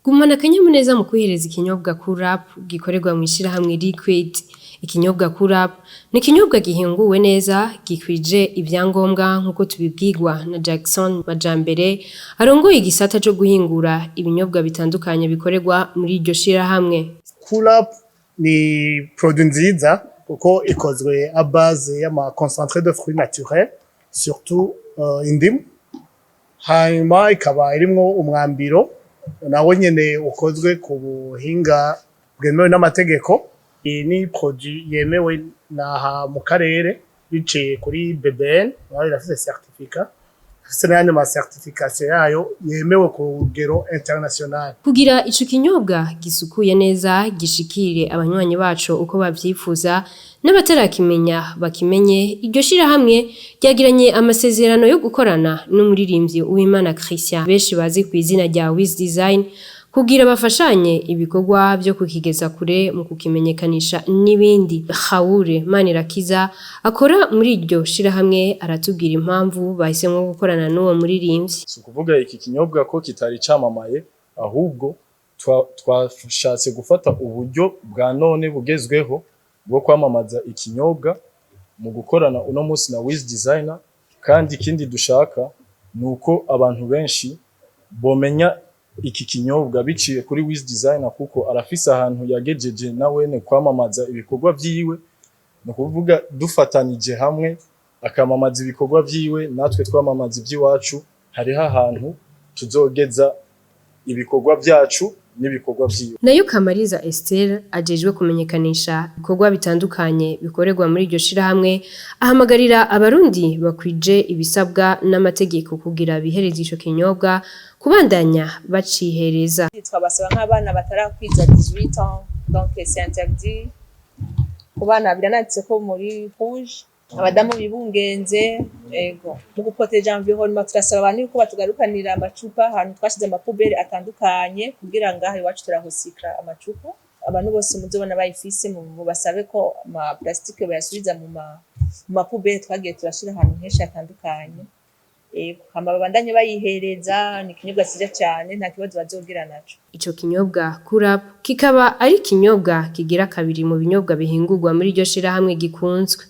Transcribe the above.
Gumana akanyamuneza mu kwihereza ikinyobwa Cool-Up gikorerwa mw'ishirahamwe Liquid. Ikinyobwa Cool-Up ni ikinyobwa gihinguwe neza, gikwije ivyangombwa, nk'uko tubibwirwa na Jackson Majambere, arongoye igisata co guhingura ibinyobwa bitandukanye bikorerwa muri iryo shirahamwe. Cool-Up ni produit nziza kuko ikozwe à base y'ama concentré de fruits naturels, surtout indimu, hanyuma ikaba irimwo umwambiro nawo nyene ukozwe ku buhinga bwemewe n'amategeko. Iyi ni produit yemewe naha mu karere biciye kuri BBN, nayo irafise certificat, ifise n'ayandi ma certification yayo yemewe ku rugero international. Kugira ico kinyobwa gisukuye neza gishikire abanywanyi baco uko bavyifuza, n'abatarakimenya bakimenye, iryo shirahamwe ryagiranye amasezerano yo gukorana n'umuririmbyi Uwimana Christian, benshi bazi kw'izina rya Wiz Design, kugira bafashanye ibikorwa vyo kukigeza kure mu kukimenyekanisha n'ibindi. Raoul Manirakiza akora muri iryo shirahamwe aratubwira impamvu bahisemwo gukorana n'uwo muririmbyi. Si ukuvuga iki kinyobwa ko kitari camamaye, ahubwo twashatse gufata uburyo bwa none bugezweho bwo kwamamaza ikinyobwa mu gukorana uno munsi na Wiz Designer. Kandi ikindi dushaka ni uko abantu benshi bomenya iki kinyobwa biciye kuri Wiz Designer, kuko arafise ahantu yagejeje nawene kwamamaza ibikorwa vyiwe. Ni ukuvuga dufatanije hamwe, akamamaza ibikorwa vyiwe, natwe twamamaza ivy'iwacu, hariho ahantu tuzogeza ibikorwa vyacu n'ibikorwa vyiwe. Nayo Kamariza Esther, ajejwe kumenyekanisha ibikorwa bitandukanye bikorerwa muri iryo shirahamwe, ahamagarira Abarundi bakwije ibisabwa n'amategeko kugira bihereze ico kinyobwa kubandanya bacihereza. Twabasaba nk'abana batarakwiza 18 ans, donc c'est interdit ku bana, birananditse ko muri rouge, abadamu bibungenze. Ego, mu guproteja environnement, turasaba abantu yuko batugarukanira amacupa ahantu twashize ama poubelles atandukanye, kugira ngaha iwacu turahosikra amacupa. Abantu bose muzobona bayifise, mubasabe ko ama plastique bayasubiza mu ma poubelles twagiye turashira ahantu henshi hatandukanye. Ego, hama babandanye bayihereza, ni ikinyobwa ciza cane, nta kibazo bazogira naco. Ico kinyobwa Cool-Up kikaba ari ikinyobwa kigira kabiri mu binyobwa bihingurwa muri iryo shirahamwe gikunzwe.